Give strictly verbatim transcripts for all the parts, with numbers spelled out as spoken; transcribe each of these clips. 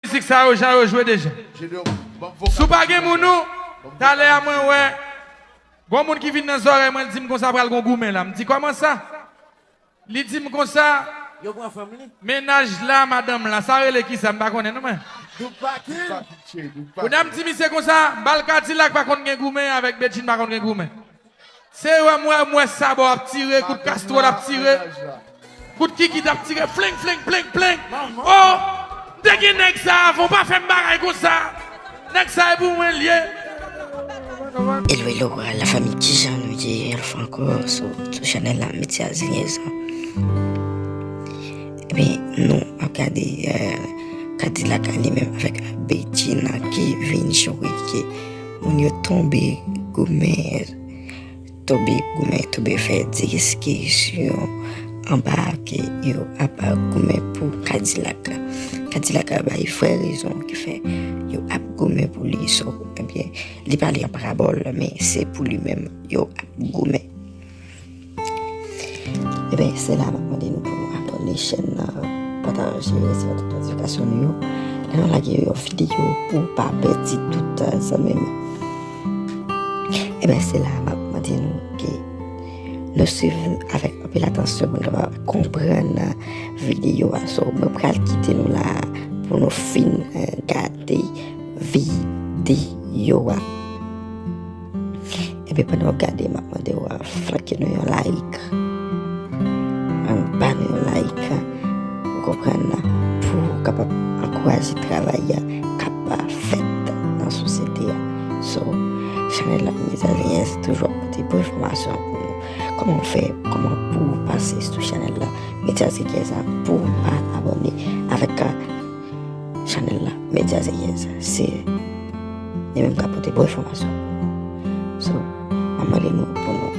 Mizik sa yo, jan yo jwe deja. Si w pa gen moun ou, talè a mwen wè, gon moun ki vin nan zòrèy mwen, l di m konsa pral gon goumen la. M di, kòman sa? Li di m konsa, mennaj la, madanm la, sa rele kisa, m pa konnen non mwen. Kounye a m di misye konsa, bal Kadilak pa konn gen goumen, avèk Bedjine pa konn gen goumen. Se wè m wè, m wè Sabò ap tire, kout kastwòl ap tire, kout kikit ap tire, fling, fling, fling, fling. Oh, m te gen nèg sa avan, w pa fè m bagay konsa. Nèg sa e pou mwen l ye. Hello, hello, la famille, kijan nou ye yon fwa ankò sou, sou chanèl la, Medya Zenyèz. Ebyen, nou ap gade, eh, Kadilak li menm avèk Bedjine ki vin jwe ke moun yo tonbe goumen, tonbe goumen, tonbe fè diskisyon anba ke yo ap goumen pou Kadilak. Kadilak bay vrè rezon ki fè yo ap goumen pou li. So, ebyen, li pale an parabòl, men se pou li menm yo ap goumen. Ebyen, se la m ap mande nou pou nou abòne chèn nan, pataje, resevwa tout notifikasyon nou yo. Lè nou lage yon videyo pou w pa pèdi tout, eh, zanmi m. Ebyen, se la m ap mande nou ke nou swiv avèk anpil atansyon pou nou kapab konprann videyo a. So, mwen pral kite nou la pou nou fin, eh, gade videyo a. Epi pandan w ap gade, m ap mande w, uh, flanke nou yon like. Ann ba nou yon like, ou konprann, pou w kapab ankouraje travay k ap fèt nan sosyete a. So, chanèl la, Medya Zenyèz toujou ap pote bon enfòmasyon pou nou. Kòman w fè, kòman pou w pase sou chanèl la, Medya Zenyèz, pou w pa abòne avèk, uh, chanèl la, Medya Zenyèz, se li menm k ap pote bon enfòmasyon. So, m ap mande nou pou nou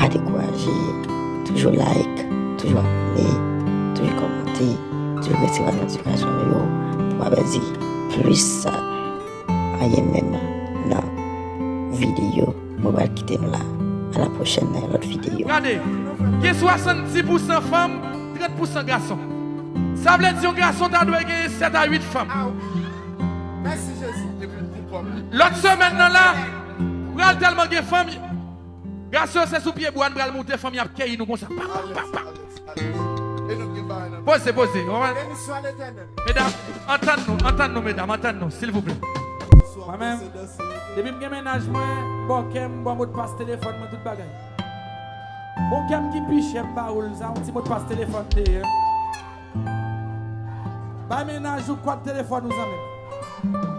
pa dekouraje, toujou like, toujou abòne, toujou kòmante, toujou resevwa notifikasyon nou yo, pou pa pèdi plis, uh, anyen menm nan videyo. Mwen pral kite nou la. A la pwochèn nan yon lòt videyo. Gade, gen swasanndis pousan fanm, trant pousan gason. Sa vle di yon gason ta dwe gen sèt a uit fanm. Lòt semèn nan la, pral tèlman gen fanm, gason yo se sou pye bwa n pral moute, fanm y ap keyi nou konsa. Pa, pa, pa, pa. Poze, poze, w konprann? Medam, antann nou, antann nou, medam, antann nou, silvouplè. Mwen menm, depi m gen mennaj mwen, m ba w kè m, m ba w modpas telefòn mwen, tout bagay. Bon, kè m ki pi chè, m ba ou l, sa yon ti modpas telefòn te ye. Bay mennaj ou kòd telefòn ou, zanmi m.